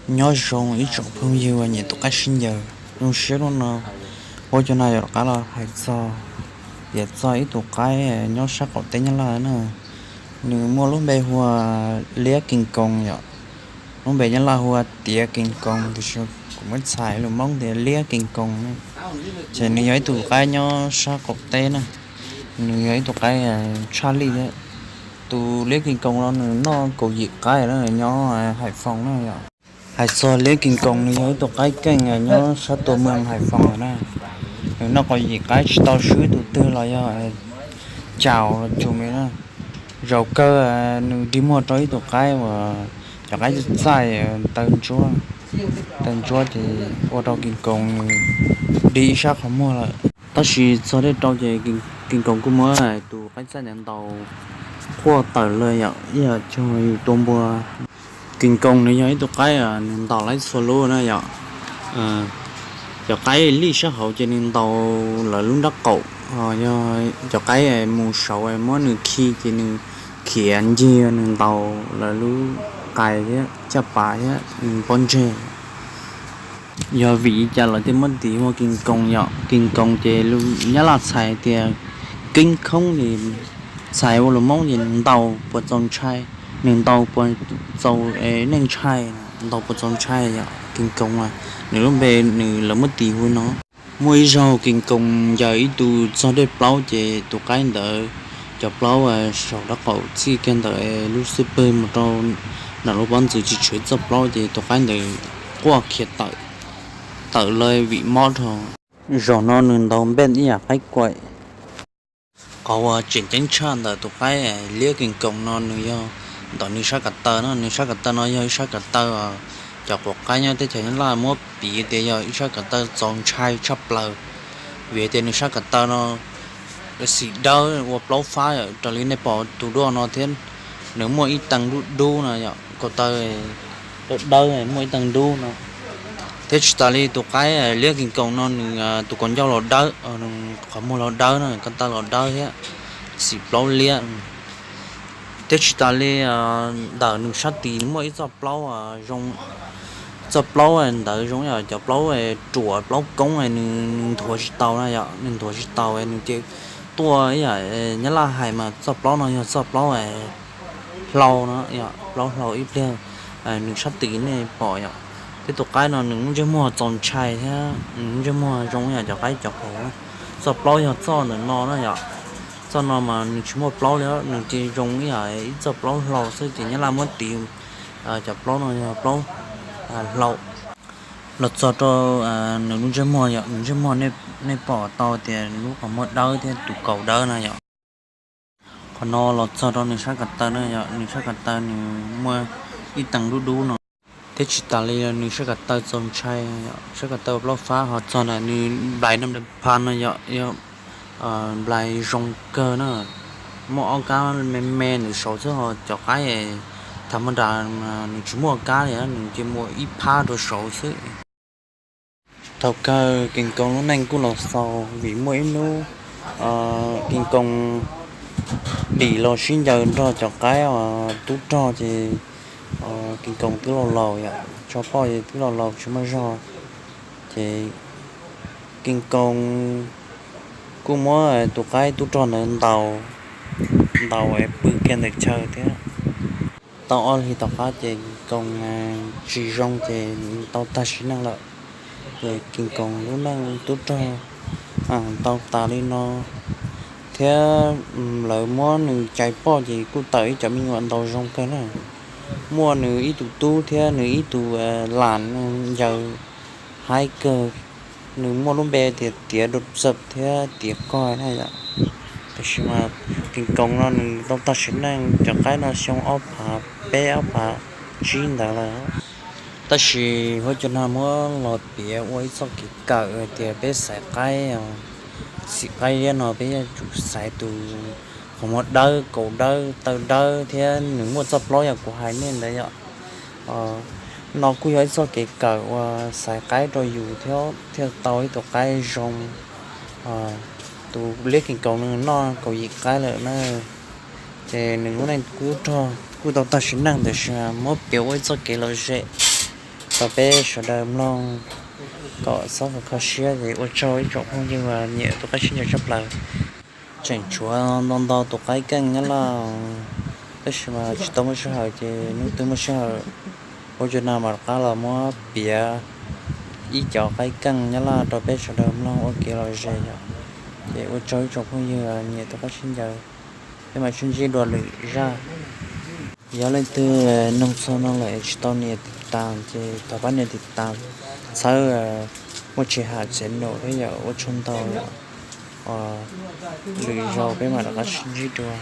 Nyob zoo ib tsoom phooj ywg uas nyiam tus qaib sib ncaws, zoo siab hnub no huab cua nag yuav rov qab los hais txog, piav txog ib tus qaib nyob sab qaum teb Nyab Laj na. Nws muaj lub npe hu ua liab kees koos yom. Lub npe Nyab Laj hu ua tiav kees koos, tiam sis kuv muab txhais lus Hmoob tias liab kees koos na. Ces nws yog ib tug qaib nyob sab qaum teb na. Nws yog ib tug qaib tshaj lij thiab. Tus liab kees koos no nws noj kaum yim qaib na, nyob Hais Foos na yom. Hais txog liab kees koos, nws yog ib tug qaib keej nyob sab tua moos Hais Foos na. Nws noj kaum yim qaib tsis tau swb tus twg los yog caum los cus me na. Zaum kawg nws dig muag rau ib tug qaib uas cov qaib txaij taw ntsuab, taw ntsuab ces ua rau kees koos nws dig ib sab qhov muag lawm. Tab sis txog dej rau ces kees koos kuj muab tus qaib txaij ntawd ntaus quaj tawm lawm yom, ib yam cuag yus tua npua. Kees koos nws yog ib tug qaib nws ntaus laib txhua lub na yom. Cov qaib lij sab hauv ces nws ntaus lawv lub nrab qaum, yog cov qaib mus saud muab nws khi ces nws khiav ncig nws ntaus lawv lub qais thiab caj pas thiab nws pob ntseg. Yog vim li cas lawv thiaj muab tis hu ua kees koos yom? Kees koos ces lus Nyab Laj txhais tias keeb khoob, txhais ua lus Hmoob ces ntaus puas txaus ntshai, nws ntaus puas txaus neeg ntshai, ntaus puas txaus ntshai yom. Kees koos nws lub npe nws lawv muab tis hu no. Muaj ib zaug kees koos ncaws ib tug txog dej plaub ces tus qaib ntawd cov plaub saum nraub qaum txij kiag ntawm lub xub pwg mus rau nram lub pob ntxwv tsis tshuav ib txoj plaub ces tus qaib ntawd quaj khiav tawm, tawm lawm vim mob dhau. Zaum no nws ntaus npej ib yam qaib kuaim. Qhov uas tseem ceeb tshaj ntawm tus qaib liab kees koos no nws yog ntawm nws sab ko taw no, nws sab ko taw no yog ib sab ko taw cov quav qaib nyob teb chaws Nyab Laj muab piv tias yog ib sab ko taw txaus ntshai tshaj plaws, vim tias nws sab ko taw no xim dawb ua plaub fab raws li nej pom tus duaj no thiab. Nws muaj ib tee dub dub no yom, ko taw dawb dawb muaj ib tee dub no. Thiab tsis tas li tus qaib liab kees koos no nws tus kaus ncauj los dawb, qhov muag los dawb na, ko taw los dawb thiab xim plaub liab. Thiab tsis tas li ntawm nws sab tis muaj ib txoj plaub zoo, txoj plaub ntawd zoo yam cov plaub ruam plaub koob, nws nthuav tsis tau na yom, nws nthuav tsis tau nws ces tuaj ib yam Nyab Laj hais mas txoj plaub no yog txoj plaub hlau no, plaub hlau ib pliag. Nws sab tis nej pom yom, thiab tus qaib no nws lub ntsej muag txaus ntshai thiab nws lub ntsej muag zoo yam cov qaib cov hauv. Txoj plaub yog txoj ntawm no na yom, txoj no mas nws tsis muaj plaub li, nws ces zoo ib yam ib txoj plaub hlau xwb ces Nyab Laj muab tis cov plaub no yog plaub hlau. Los txog rau nws lub ntsej muag yom, nws ntsej muag nej pom tau tias lub qhov muag dawb thiab tus kaus dawb na yom. Qhov no los txog rau nws sab ko taw na yom, nws sab ko taw nws muaj ib tee dub dub no. Thiab tsis tas li nws sab ko taw txaus ntshai, sab ko taw plaub fab ho txog ntawm nws nplais nam pha no yom, yog nplais zoo kawg na. Muaj ob kab me me ntawm saud xwb ho cov qaib tham maj nras nws tsis muaj kab li, nws ces muaj ib phab rau saud xwb. Thaum kawg kees koos lub neej kuj los xaus vim muaj ib hnub kees koos dim los sib ncaws nrog cov qaib tub rog ces kees koos twb laus laus yom, tso poj ces twb laus laus tsis muaj zog. Ces kees koos kuj muab tus qaib tub rog ntawd ntaus, ntaus pw kiag ntawm chaw thiab. Tau ob hlis tom qab ces kees koos tsis zoo ces tau tag sim neej lawm. Ces kees koos lub neej tub rog tau tas li no, thiab lawv muab nws cais poj ces kuj tawm ib cov me nyuam ntaus zoo kawg na. Muaj nws ib tug tub thiab nws ib tug lam ncaws haib kawg, nws muaj lub npe tias tiav dub txawm thiab tiav koj na yom. Tab sis mas kees koos no nws tau tag sim neej cov qaib no xyoo ob phav peb ob phav tsib ntawd lawm. Tab sis huab cua nag muab los piav ua ib txoj kev kawm hais tias peb xaiv qaib, xim qaib liab no peb yuav tsum xaiv tus qhov muag dawb, kaus dawb, taw dawb thiab nws muaj txoj plaub yam kuv hais nej ntawd yom. No kuj yog ib txoj kev kawm uas xaiv qaib rau yus thiab thiaj tau ib tug qaib zoo. Tus liab kees koos nws noj kaum yim qaib lawm na, ces nws lub neej kuj tau tag sim neej tab sis muab piav ua ib txoj kev lom zem Rau peb sawv daws mloog kom xob kho siab ces ua tsaug ib tsoom phooj ywg uas nyiam tus qaib sib ncaws tshaj plaws. Tseem tshuav ntau ntau tus qaib keej Nyab Laj, tab sis mas tsis tau muaj sij hawm ces hnub twg muaj sij hawm ua cas no mam rov qab los muab piav ib cov qaib keej Nyab Laj rau peb sawv daws mloog ua kev lom zem yom. Ces ua tsaug ib tsoom phooj ywg nyiam tus qaib sib ncaws, peb mam sib ntsib dua lwm zaj. Yog leej twg mloog txog no lawm tsis tau nias tiv tas ces thov pab nias tiv tas, txhawb muaj tsis ham txev num thiab yom. Ua tsaug ntau yom, lwm zaus peb mam rov qab sib ntsib dua.